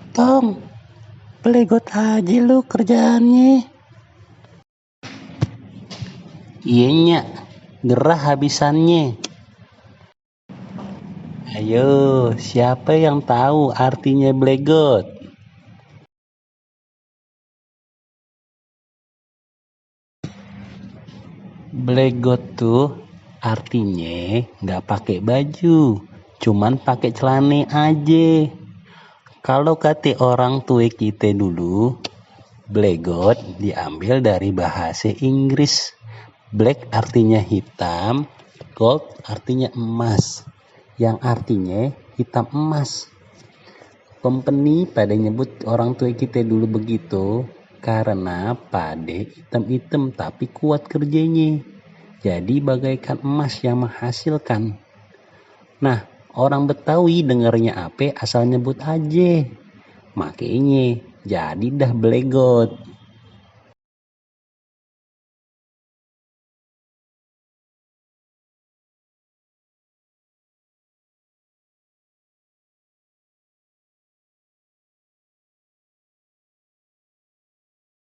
Tong, belegot aja lu kerjaannya. Iyenya, gerah habisannya. Ayo, siapa yang tahu artinya belegot? Belegot tuh artinya nggak pakai baju, cuman pakai celana aja. Kalau kata orang tua kita dulu, belegot diambil dari bahasa Inggris. Black artinya hitam, gold artinya emas, yang artinya hitam emas. Company pada nyebut orang tua kita dulu begitu karena pada hitam-hitam tapi kuat kerjanya. Jadi bagaikan emas yang menghasilkan. Nah, orang Betawi dengarnya apa asal nyebut aja. Makanya jadi dah belegot.